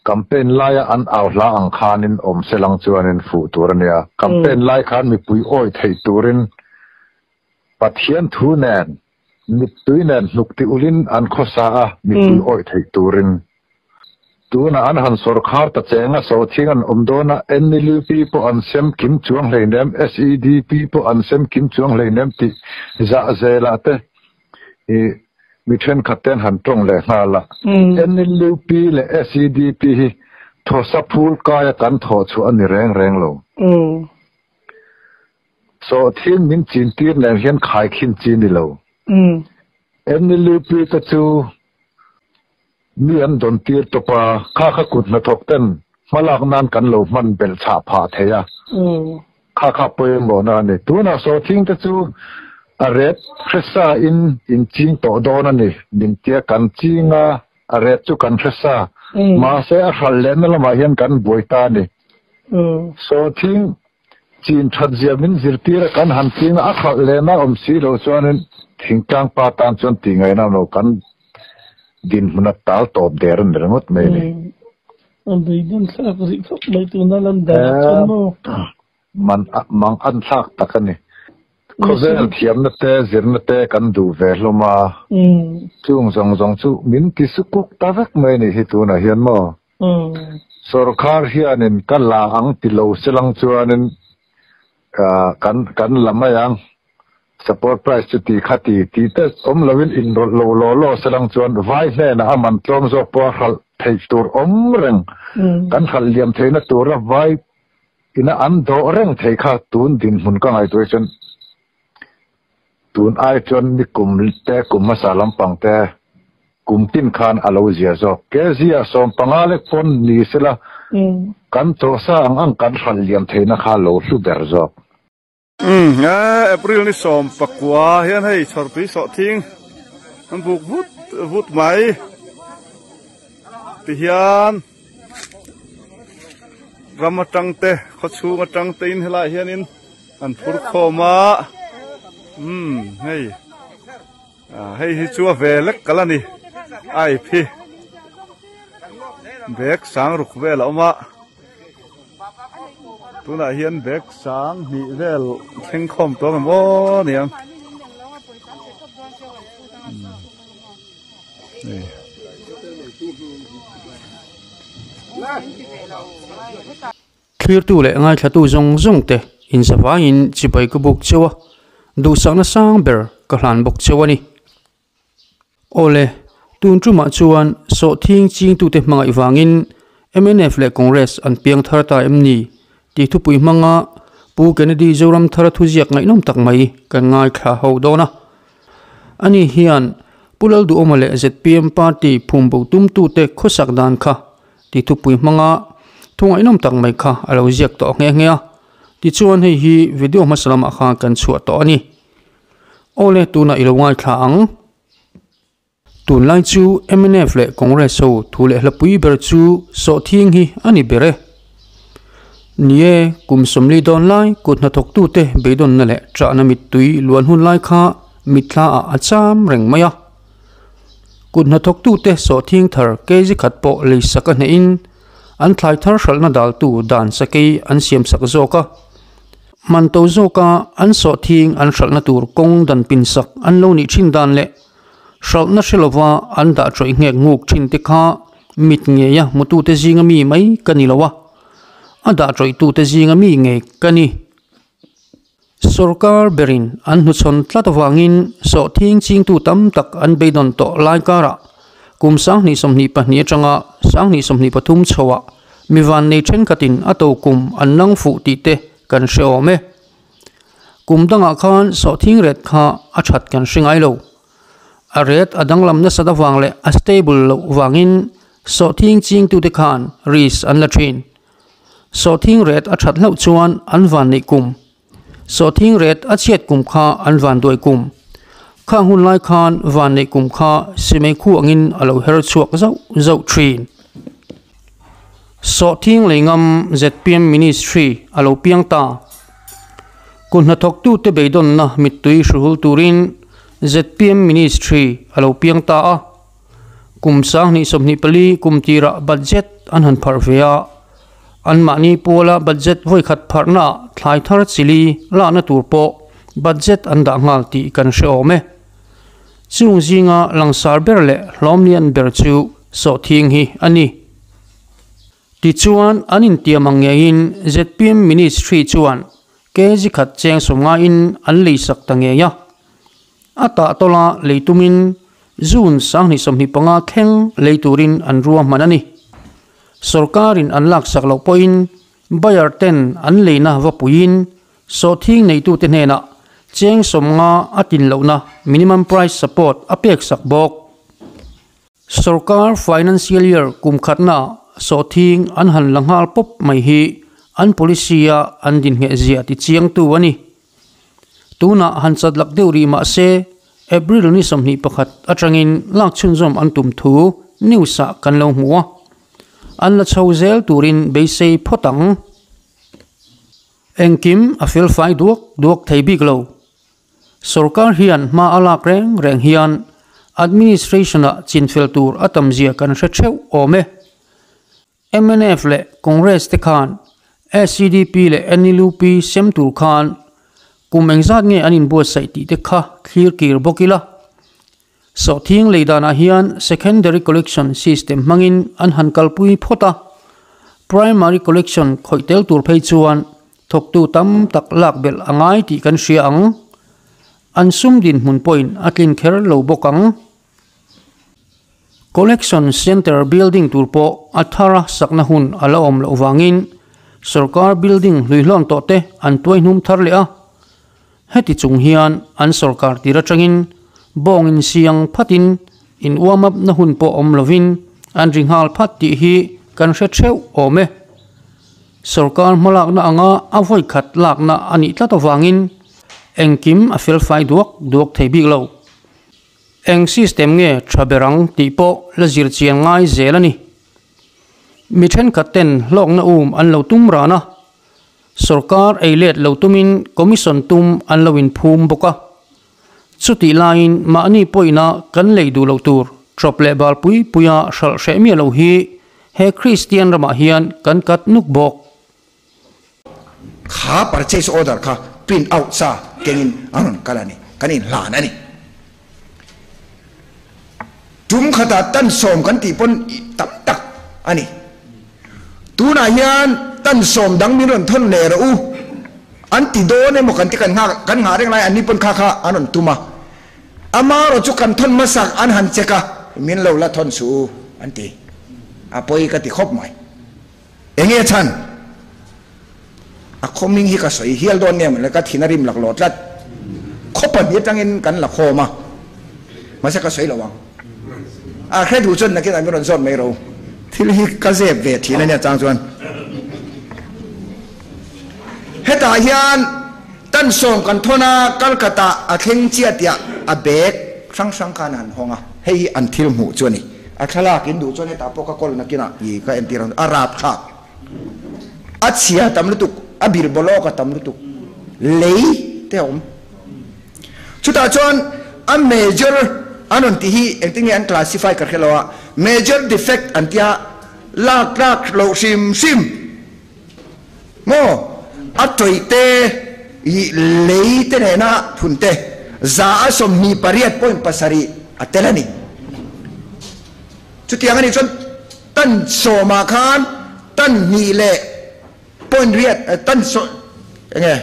Campaign laia an au hla ang khanin awm se lang chuanin fuh tur a nia. Campaign lai khan mipui awi theih turin Pathian thu nen, mittui nen hnuk ti ulin an khawsa a, mipui awi theih turin. Tunah an han sawrkhar ta cheng a, sawhthing an awm dawn a, NLUP pawh an sem kim chuang hleinem, SEDP pawh an sem kim chuang hleinem tih zah zelah te i mi thenkhat te an han tawng leh nghal a. NLUP leh SEDP hi thawsa phul kaia kan thawh chhuah a ni reng reng lo. Sawhthing min chintir nen hian khaikhin chi ni lo. NLUP te chu mi an dawn tir tawp a, kha kha kut hnathawk ten hmalak nan kan lo hman belh chhah phah thei a, kha kha pawimawhna a ni. Tunah sawhthing te chu a ret hresa in in ching tawh dawn a ni, min tia kan ching a, a ret chu kan hresa, mahse a hralh lehna lamah hian kan buai ta a ni. Sawhthing Chin that zia min zirtir a kan han ching a, a khalh lehna awm si loh chuanin thingtlang pa tan chuan tih ngaihna awm lo, kan dinhmun a tal tawp der a ni ringawt mai a ni. A beidawng thlak rih khawp mai tuna lan danah chuan maw? Man mang an thlak tak a ni. Khawvel thiamna te zirna te kan duh ve hlawm a, chung zawng zawng chu min ti sukuk ta vek mai a nih hi tunah hian maw? Sorkar hianin ka la ang ti lo se lang chuanin kan kan la mai ang. Support price chu ti kha ti ti te awm loin inrawlh lo law law se lang chuan vai hnenah a man tlawm zawk pawh a hralh theih tur awm reng. Kan hralh liam theihna tura vai ina an dawh reng thei kha tun dinhmun ka ngaihtuah hi chuan Tun ai chuan ni kum te kum hmasa lampang te kum tin khan a lo zia zawk. Kezia 15 lek pawn ni sela kan chawhsa ang ang kan hralh liam theihna kha lo hlu ber zawk. Umm April ni 19 hian hei chhawrtui sawhthing an buk vut vut mai ti hian ram atang te khawchhung atang te in helaiah hianin An phur khawm a, umm hei ah hei hi chu a ve lek kal a ni a ip hi bag sang ruk vel a awm a tunah hian bag sang hnih vel thleng khawm tawng em aw niang hei. Thlirtu leh ngaithlatu zawng zawng te inzavaiin chibai ka buk cheu a, duhsakna sang ber ka hlan bawk cheu a ni. Awle, tun tumah chuan sawhthing chingtute hmangaih vangin mnf leh Congress an piang thar ta em ni tih thupui hmanga Pu Kennedy Zoramthara thuziak ngaihnawm tak mai kan ngaithla ho dawn a. Ani hian Pu Lalduhawma leh zpm party phumbo tumtute khawsak dan kha Ti thupui hmanga thu ngaihnawm tak mai kha a lo ziak tawh nghe nghe a, tichuan hei hi video hmasa lamah khan kan chhuah tawh a ni. Awle tunah i lo ngaithla ang. Tunlai chu mnf leh Congress ho thu leh hlapui ber chu sawhthing hi a ni ber e. Ni e, kum 40 dawn lai kut hnathawktute beidawnna leh ṭahna mittui luan hun lai kha mitthla ah a cham reng mai a. Kut hnathawktute sawhthing thar kg khat pawh lei sak a hnehin an thlai thar hralhna daltu dan sakei an siam sak zawk a. Man to zawka an sawhthing an hralhna tur kawng dan pin sak an lo nih thin dan leh hralhna hre lova an dah tawih nghek nguk thin te kha mit ngeia hmutute zinga mi mai ka ni lo a, a dah tawihtute zinga mi ngei ka ni. Sorkar berin an hnuchhawn tlat avangin sawhthing chingtu tam tak an beidawn tawh lai karah kum 2022 atanga 2023 chhoah mi vannei thenkhatin a to kum an nang fuh tih te kan hre awm e. Kum dangah khan sawhthing ret kha a that kan hre ngai lo. A ret a danglam nasat avang leh a stable loh vangin sawhthing chingtute khan risk an la thin. Sawhthing ret a that hlauh chuan an van neih kum. Sawhthing ret a chhiat kum kha an van duai kum. Khang hun lai khan van neih kum kha simei khu angin a lo her chhuak zauh zauh thin. Sawhthing lei ngam zpm Ministry a lo piang ta. Kut hnathawktute beidawnna mittui hruhul turin zpm Ministry a lo piang ta a. Kum 2024 kum tirah budget an han pharh ve a, anmahni puala budget vawi khat pharhnaah thlai thar chili lakna tur pawh budget an dah nghal tih kan hre awm e. Chung zinga langsar ber leh hlawmlian ber chu sawhthing hi a ni. Tichuan an intiam ang ngeiin zpm Ministry chuan kg khat cheng sawmngaiin an leisak ta ngei a. A tah tawla lei tumin June 2025 thleng lei turin an ruahman a ni. Sorkarin an laksak loh pawhin buyer ten an leina va puiin sawhthing neitute hnenah cheng 50 a tin lohna minimum price support a peksak bawk. Sorkar financial year kum khatnaah sawhthing an han la nghal pawp mai hi an policy-a an dinhngeh zia tichiangtu a ni. Tunah han chat lak deuh rih mah se, April ni 21 atangin lak chhunzawm an tum thu news-ah kan lo hmu a. An la chho zel turin beisei phawt ang. Engkim a felfai duak duak thei bik lo. Sorkar hian hma a lak reng reng hian administration-ah chinfel tur a tam zia kan hre theuh awm e. Mnf leh Congress te khan SEDP leh NLUP sem tur khan kum engzat nge an inbuatsaih tih te kha thlir kir bawk ila. Sawhthing lei danah hian Secondary Collection System hmangin an han kalpui phawt a, Primary Collection khawih tel tur phei chuan thawktu tam tak lak belh a ngai tih kan hria ang. An sum dinhmun pawhin a tlin kher lo bawk ang. Collection Centre building tur pawh a thara sakna hun a la awm loh vangin sorkar building hluihlawn tawh te an tuai hnum thar leh a. Heti chung hian an sorkar tir atangin bawng insiang phatin in warm up na hun pawh awm lovin an ri nghal phat tih hi kan hre theuh awm e. Sorkar hmalakna anga a vawi khat lakna a nih tlat avangin engkim a felfai duak duak thei bik lo. Eng system nge tha ber ang tih pawh la zir chian ngai zel a ni. Mi thenkhat ten hlawkna um an lo tum ran a, sorkar ei let lo tumin commission tum an lo inphum bawk a. Chutih laiin mahni pawina kan lei duh loh tur tawp leh bal pui puia hralh hreh miah lo hi he Kristian ramah hian kan kat nuk bawk. Kha purchase order kha print out sa kengin a rawn kal a ni, kan inhlan a ni. Tum khatah tan sawm kan tih pawn tam tak a ni. Tunah hian tan sawm dang min rawn thawn leh rawh u an ti dawn emaw kan ti kan nghak kan nghah reng lai an ni pawn kha kha an rawn tum a. Amaherawh chu kan thawn hmasak an han check a, min lo la thawn suh u an ti. A pawi ka ti khawp mai. Enge chhan? A khaw hming hi ka sawi hial dawn nia mawle, ka thin a rim laklawh tlat. Khaw pahnih atangin kan la khawm a, mahse ka sawi lo ang. A hre duh chuan nakinah min rawn zawt mai ro. Thil hi ka zep ve thin a nia chang chuan. Hetah hian tan sawm kan thawn a, Calcutta a thleng chiah tiah a bag hrang hrang khan a han hawng a, hei hi an thil hmuh chu a ni. A thlalak in duh chuan hetah pawh ka kawl nakinah i ka entir ang a rapthlak. A chhia tam lutuk, a bir bawlawk a tam lutuk, lei te a awm. Chutah chuan a major an rawn tih hi engtin nge an classify ka hre lo a, major defect an tia lak tlak loh hrim hrim maw a tawih te i lei te nena phun te 128.7 a tel a ni. Chutiang a nih chuan tan sawmah khan tan hnih leh point riat tan saw enge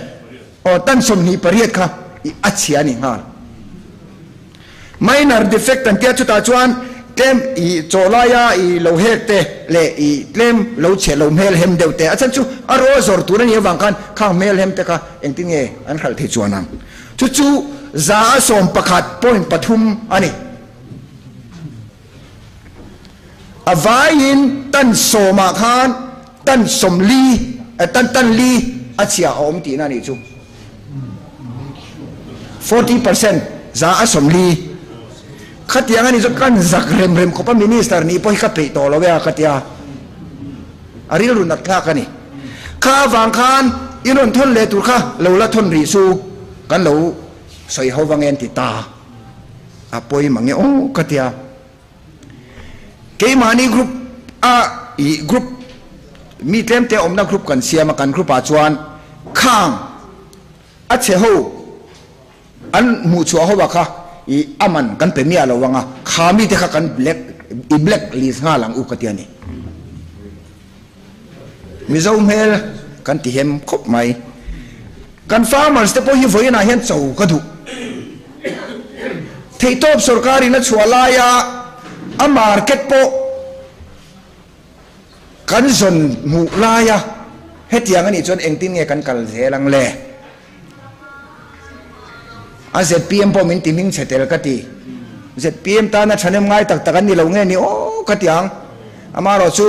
aw tan 28 kha i a chhia a ni nghal. Minor defect an tia chutah chuan tlem i chaw laia i lo hek te leh i tlem lo chhe lo hmel hem deuh te a chhan chu a raw zawr tur a nih avang khan khang hmel hem te kha engtin nge an hralh thei chuan ang. Chu chu 111.3 a ni. A vaiin tan sawmah khan tan sawmli tan tan li a chhia a awm tihna a nih chu. 40% 40%. Khatiang a nih chu kan zak rem rem khawp a minister nih pawh hi ka peih tawh lo e a ka tia. A rilru nat thlak a ni. Kha avang khan in rawn thawn leh tur kha lo la thawn rih chu kan lo sawi ho vang e an ti ta. A pawi mang e aw ka tia. Keimahni group a ih group mi tlemte awmna group kan siam a, kan group ah chuan khang a chhe ho an hmuh chhuah ho ah kha ih a man kan pe miah lo ang a, kha mite kha kan black i black list nghal ang u ka ti a ni. Mizo hmel kan ti hem khawp mai. Kan farmers te pawh hi vawiinah hian cho ka duh. Theihtawp sorkarin a chhuah laia a market pawh kan zawn hmuh laia hetiang a nih chuan engtin nge kan kal zel ang le? A zpm pawh min ti hming chhe tel ka ti. Zpm tana thahnem ngai tak tak an ni lo nge ni aw ka ti ang. Amaherawh chu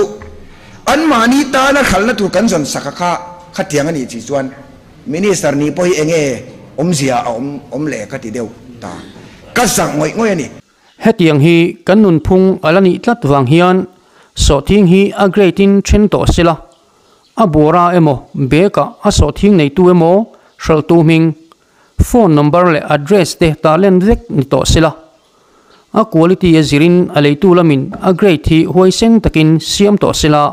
anmahni tana hralhna tur kan zawn sak a kha khatiang a nih chi chuan Minister nih pawh hi enge awmzia a awm awm le ka ti deuh ta. Ka zak ngawih ngawih a ni. Hetiang hi kan nunphung a la nih tlat vang hian sawhthing hi a grade in then tawh sela, a bawra emaw bag ah a sawhthing neitu emaw hralhtu hming, phone number leh address te tarlen vek ni tawh sela. A quality a zirin a leitu lamin a grade hi huaisen takin siam tawh sela,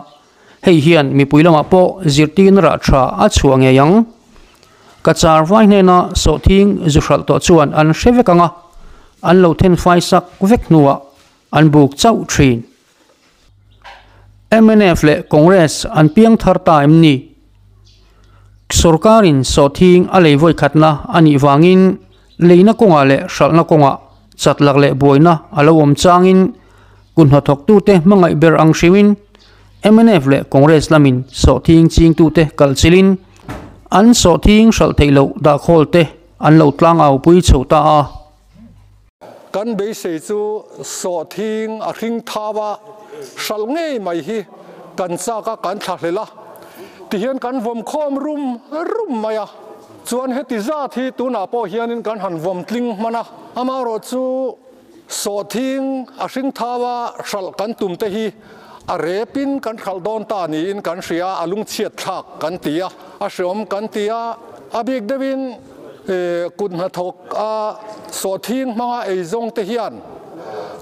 hei hian mipui lamah pawh zirtirna rah tha a chhuah ngei ang. Ka char vai hnena sawhthing zu hralh tawh chuan an hre vek ang a, an lo then fai sak vek hnuah an buk chauh thin. Mnf leh Congress an piang thar ta em ni? Sorkarin sawhthing a lei vawi khatna a nih vangin leina kawngah leh hralhna kawngah chatlak leh buaina a lo awm changin kut hnathawktute hmangaih ber ang hrimin mnf leh Congress lamin sawhthing chingtute kalchilhin an sawhthing hralh theih loh dahkhawlte an lo tlangau pui chho ta a. Kan beisei chu sawhthing a hring thau a, hralh ngei mai hi kan chak a, kan thlahlel a, tihian kan vawm khawm rum rum mai a. Chuan heti zat hi tunah pawh hianin kan han vawm tling hman a, amaherawhchu sawhthing a hring thau a hralh kan tum te hi a repin kan hralh dawn ta niin kan hria a, a lungchhiat thlak kan ti a, a hreawm kan ti a, a bik deuhin Kut hnathawk a sawhthing hmanga eizawng te hian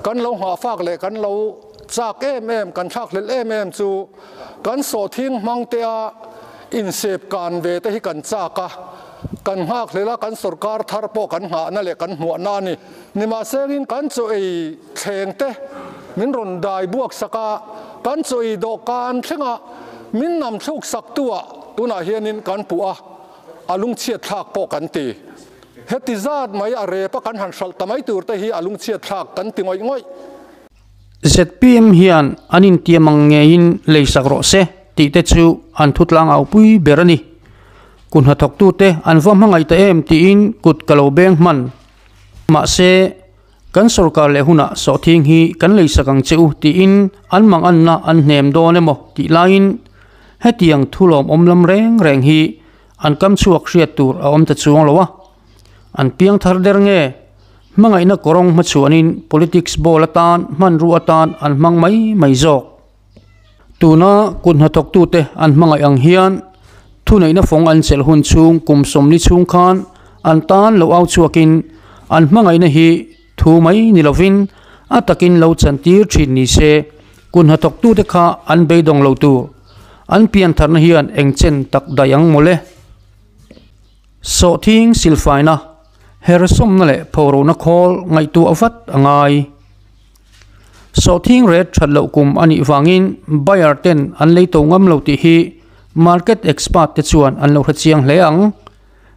kan lo nghahfak leh kan lo chak em em, kan thlakhlelh em em chu kan sawhthing hmang te a insep kan ve te hi kan chak a, kan nghakhlelh a, kan sorkar thar pawh kan nghahna leh kan hmuahna a ni. Nimahsengin kan chaw ei thleng te min rawn dai buak sak a, kan chaw ei dawhkan thlenga min nam thluk sak tu ah tunah hianin kan puh a. A lungchhiat thlak pawh kan ti. Heti zat mai a rep a kan han hralh ta mai tur te hi a lungchhiat thlak kan ti ngawih ngawih. Zpm hian an intiam ang ngeiin lei sak rawh se tih te chu an thutlang au pui ber a ni. Kut hnathawktute an va hmangaih ta em tiin kut ka lo beng hman. Mahse, kan sorkar leh hunah sawhthing hi kan lei sak ang che u tiin an manganna an hnem dawn emaw tih laiin hetiang thulawm awm lam reng reng hi an kam chhuak hriat tur a awm ta chuang lo a. An piang thar der nge? Hmangaihna kawrawng hmachhuanin politics ball atan hmanrua atan an hmang mai mai zawk. Tuna kut hnathawktute an hmangaih ang hian thuneihna fawng an chelh hun chhung kum sawmli chhung khan an tan lo au chhuakin an hmangaihna hi thu mai ni lovin a takin lo chantir thin ni se kut hnathawktute kha an beidawng lo tur an piantharna hian eng chen tak daih ang mawle. Sawhthing silfaina, hersawmna leh phorona khawl ngaihtuah vat a ngai. Sawhthing rate that loh kum a nih vangin buyer ten an lei to ngam lo tih hi market expert te chuan an lo hre chiang hle ang.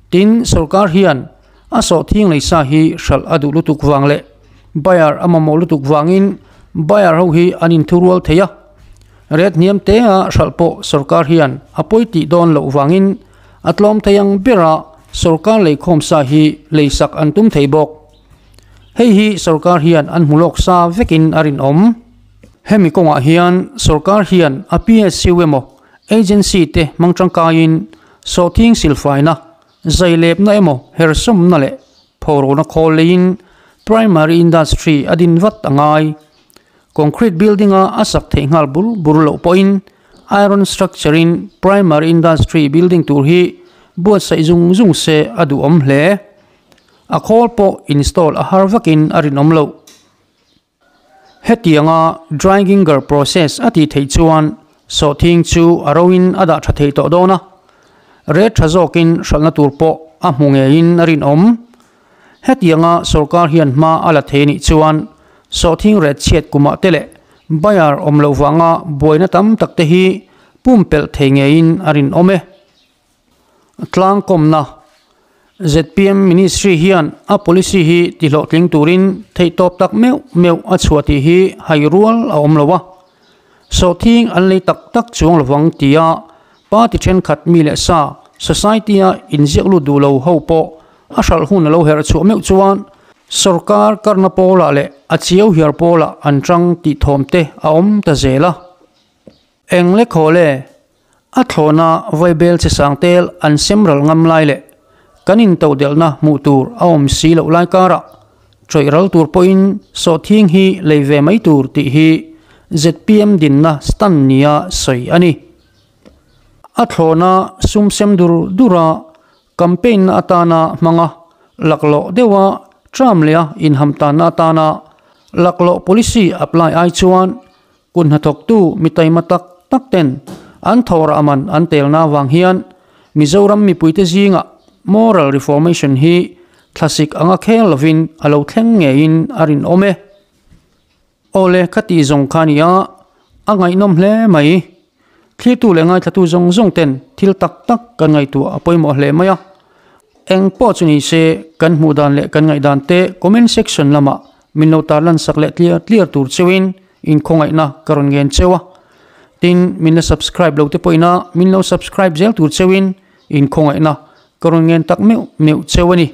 Tin, sorkar hian a sawhthing lei sa hi hralh a duh lutuk vang leh buyer a mamawh lutuk vangin buyer ho hi an inthurual thei a. Rate hniam te a hralh pawh sorkar hian a pawi tih dawn loh vangin a tlawm thei ang bera sorkar leikhawm sa hi leisak an tum thei bawk. Hei hi sorkar hian an hmu lawk sa vekin a rinawm. Hemi kawngah hian sorkar hian a PSU emaw agency te hmang tangkaiin sawhthing silfaina, zailepna emaw hersawmna leh phorona khawl leiin primary industry a din vat a ngai. Concrete building a a sak theih nghal bur bur loh pawhin iron structure in primary industry building tur hi buatsaih zung zung se a duhawm hle. A khawl pawh install a har vakin a rinawm loh. Hetianga dry ginger process a tih theih chuan sawhthing chu a roin a dah tha thei tawh dawn a, rate tha zawkin hralhna tur pawh a hmu ngeiin a rinawm. Hetianga sorkar hian hma a la thei nih chuan sawhthing ret chhiat kumah te leh buyer awm loh vanga buaina tam tak te hi pumpelh thei ngeiin a rinawm e. Tlangkawmna, zpm Ministry hian a policy hi tihlawhtling turin theihtawp tak meuh meuh a chhuah tih hi hai rual a awm lo a. Sawhthing an lei tak tak chuang lovang tia party thenkhat mi leh sa society-a inziak lut duh lo ho pawh a hralh hun a lo herh chhuah meuh chuan sorkar karna pawlah leh a chiau hiar pawlah an tang tih thawm te a awm ta zel a. Eng le khaw le? A thlawhna vaibel che sang tel an sem ral ngam lai leh kan intodelhna hmuh tur a awm si loh lai karah chawih ral tur pawhin sawhthing hi lei ve mai tur tih hi zpm dinna stand nia sawi a ni. A thlawhna sum sem dur dura campaign na atana hmanga laklawh deuha term leha inhamtanna atana laklawh policy apply ai chuan Kut hnathawktu mi taima tak tak ten an thawhrah man an telna avang hian Mizoram mipuite zingah moral reformation hi thlasik anga khel lovin a lo thleng ngeiin a rinawm e. Awle ka tih zawng kha nia, a ngaihnawm hle mai. Thlirtu leh ngaithlatu zawng zawng ten thil tak tak kan ngaihtuah a pawimawh hle mai a. Eng pawh chu ni se kan hmuh dan leh kan ngaihdan te comment section lamah min lo tarlan sak leh tliar tliar tur cheuhin Inkhawngaihna ka rawn ngen cheu a, tin min la subscribe lo te pawhin a min lo subscribe zel tur cheuhin inkhawngaihna ka rawn ngen tak meuh meuh cheu a ni.